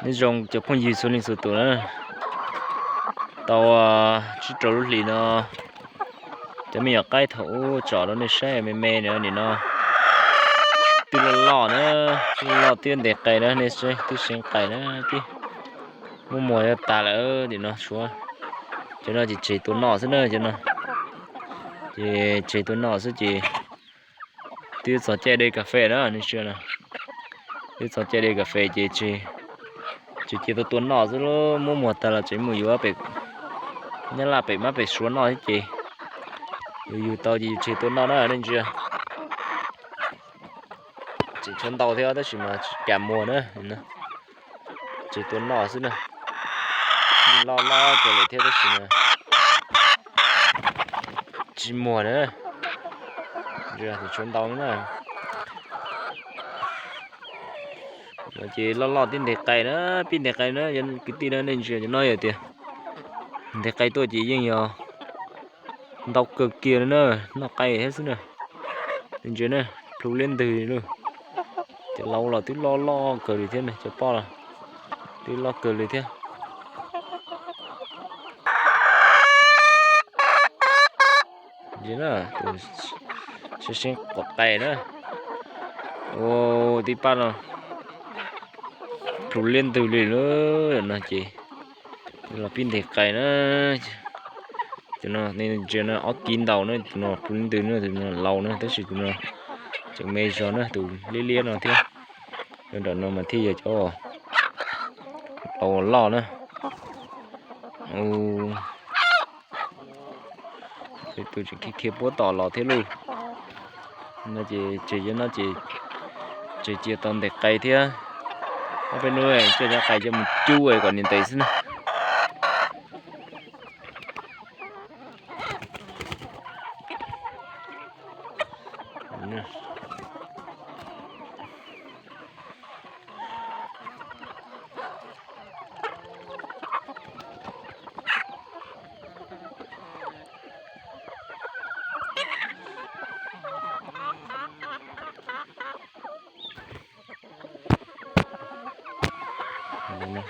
Nyob zoo cov phooj ywg txhua leej txhua tus na, tau tsib rau lub hlis no, cov me nyuam qaib thaum ub tsom rau nej saib me me no, nim no twb loj loj na, loj twb ntes qe na, nej saib twb seev qais na, twb muaj muag yuav tag lawm. Nim no tshuav cov no ces tseg tua noj xwb na, cov no ces tseg tua noj xwb ces twb txog caij de kas fes na, nej ntsia na, twb txog caij de kas fes ces tseem cia tau tua noj xwb, muab muag tag los tseem mus yuav pem Nyab Laj pem mab pem suav noj thiab ces yus yug tau ces yus tseg tua noj na, nej ntsia. Tseem tshuav ntau thiab tab sis mas tsis kam muag na, tseg tua noj xwb na. Loj loj kawg li thiab tab sis mas tsis muag na, tseem tshuav ntau na. Ces loj loj tib ntes qe na, pib ntes qe na, kwv tij na, nej ntsia cov no yog tias ntes qe tuaj ces yeej yog ntau kawg kiag li na, noj qe thiab xwb na. Nej ntsia na, plhu liab ntws li lauj. Cov laus los twb loj loj kawg li thiab na, cov poj los twb loj kawg li thiab. Ntsia na, tus sib seeb quav qe na, ua tib pab no plhu liab ntws li lauj no ces los pib ntes qe na. Tus no nej ntsia no ob kib ntau na, tus no plhu liab ntws na, tus no laus na tab sis tus no tseem me zog na, tus liab liab no thiab. Nram no mas thiaj yog cov laus loj na. Tus tseem khiav khiav puab tom los thiab lauj. No ces tseg cov no ces tseg cia tau ntes qe thiab. Ob peb hnub coj cov qe coj mus cub kom nws ntes xwb na.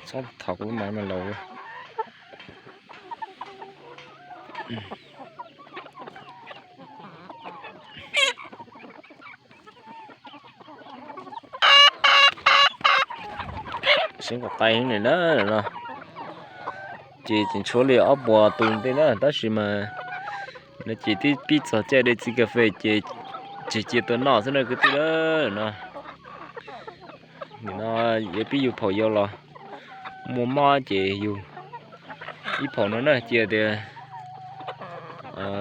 Txhob thov kuv lub maiv mas laus. Seev quav qe heev li na no. Ces tseem tshuav li ob puas tus ntej na tab sis mas no ces twb pib txog caij de txiv kas fes ces tseg cia tua noj xwb na kwv tij na no. Nim no yuav pib yug phaum yau los muaj mob ces yug ib phaum no na, cia tias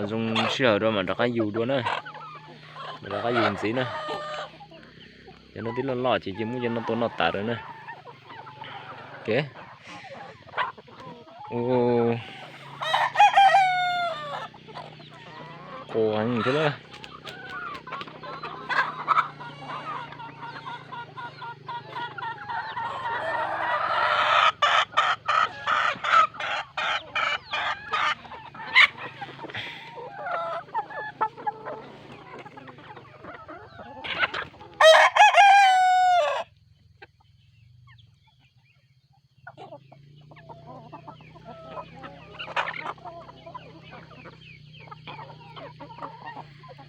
zoo sij hawm rau mam rov qab yug dua na, mam rov qab yug ntxiv na. Cov no twb loj loj ces cia muab cov no tua noj tas lawm na. Quas heev thiab na.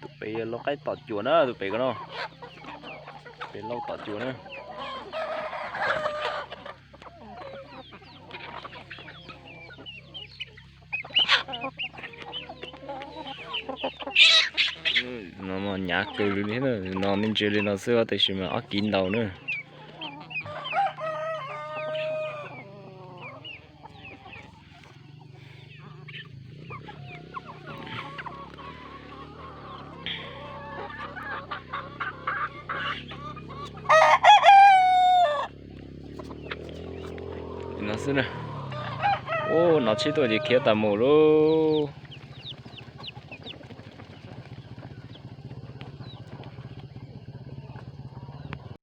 Tus pem yog lau qaib tom cuam na, tus pem ko no. Pem lau tom cuam na. No mas hnyav kawg li thiab, no nej ntsia li no xwb tab sis mas ob kiv ntau na. No xwb na. Ub, no tsheb tuaj ces khiav tas mus lauj.